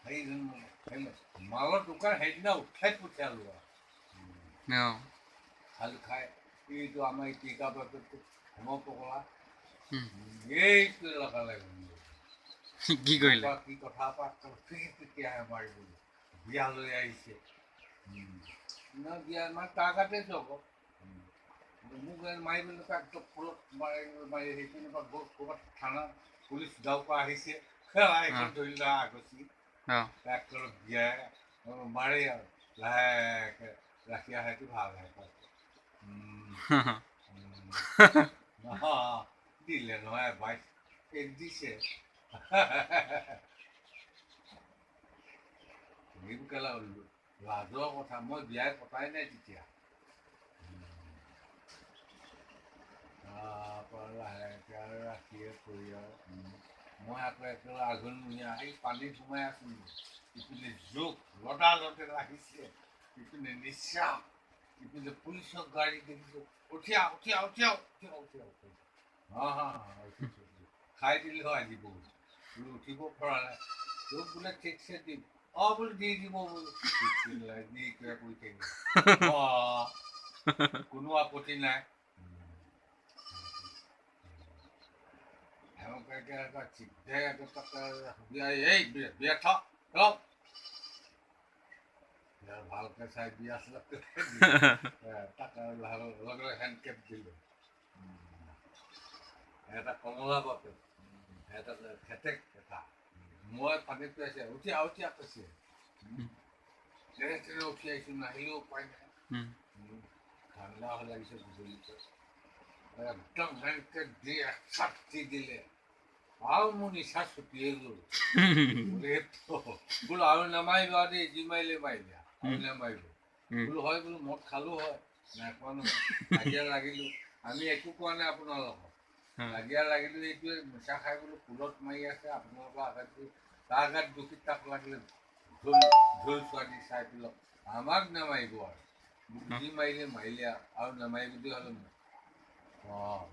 সেই মালৰ দোকান সেইদিনা উঠাই পঠিয়ালো আৰু। খাল খাই এইটো আমাৰ টিকা বাপেকটো হেম পগলা এইটোৱে লগালে। কি কৰিলে, কি কথা তেতিয়াহে মাৰিবলৈ বিয়া লৈ আহিছে না, বিয়া মানে তাৰ গাতে চাব মোক মাৰিবলৈ তাক ফুলত মাৰি মাৰি সেইপিনৰ পৰা গৈ ক'ৰবাত থানা পুলিচ গাঁৱৰ পৰা আহিছে, এইখন ধৰি লোৱা আগচি তাক বিয়াই মাৰে আৰু লাহেকে ৰাখি আহেটো ভাল হে দিলে নহয় বাইছ এক দিছে। লাজৰ কথা, মই বিয়াই পতাই নাই তেতিয়া। তাৰপৰা লাহেকে আৰু ৰাখিয়ে কৰি আৰু মই আকৌ একেবাৰে আঘোণমহীয়া সেই পানীত সোমাই আছোঁ, ইপিনে জোক লদা লদে আহিছে, ইপিনে নিচা, ইপিনে পুলিচৰ গাড়ী দেখিছোঁ, উঠিয়া উঠিয়া উঠিয়া উঠিয়া উঠিয়া উঠিয়া হা হা হা খাই দিলে হয় আজি বহুত, বোলো উঠিব পৰা নাই, তোক বোলে ঠিকছে দিম, অঁ বোলো দি দিব বোলো, দি কিবা কৰি থাকিব, অঁ কোনো আপত্তি নাই। বিয়া থ ভালকে চাই বিয়া তাক লগে লগে হেণ্ডকেপ দিলোঁ। এটা কমলা বাপেক, এটা খেতেক এটা, মই পানীত পাইছে উঠিয়া উঠিয়া কৈছে, যেনে তেনে উঠি আহিছোঁ, নাহিলেও উপায় নাই, ঠাণ্ডা লাগিছে গধূলিতে, একদম হেণ্ডকেপ দি এক দি দিলে আৰু মোৰ নিচা ছুটিয়ে গ'ল। বোলো আৰু নামাৰিব আৰু দেই, যি মাৰিলে মাৰিলে আৰু নামাৰিব বোলো, হয় বোলো মদ খালোঁ হয়, নাই খোৱা নহয়, কাজিয়া লাগিলোঁ, আমি একো কোৱা নাই আপোনালোকক, কাজিয়া লাগিলোঁ, এইটোৱে মিছা খাই বোলো ফুলত মাৰি আছে আপোনালোকৰ আগত, তাৰ গাত দুখী তাক লাগিলে ঢোল ঢোল চোৱা দি চাই পেলাওক, আমাক নামাৰিব আৰু যি মাৰিলে মাৰিলে আৰু নামাৰিব বুলি হ'লে অঁ।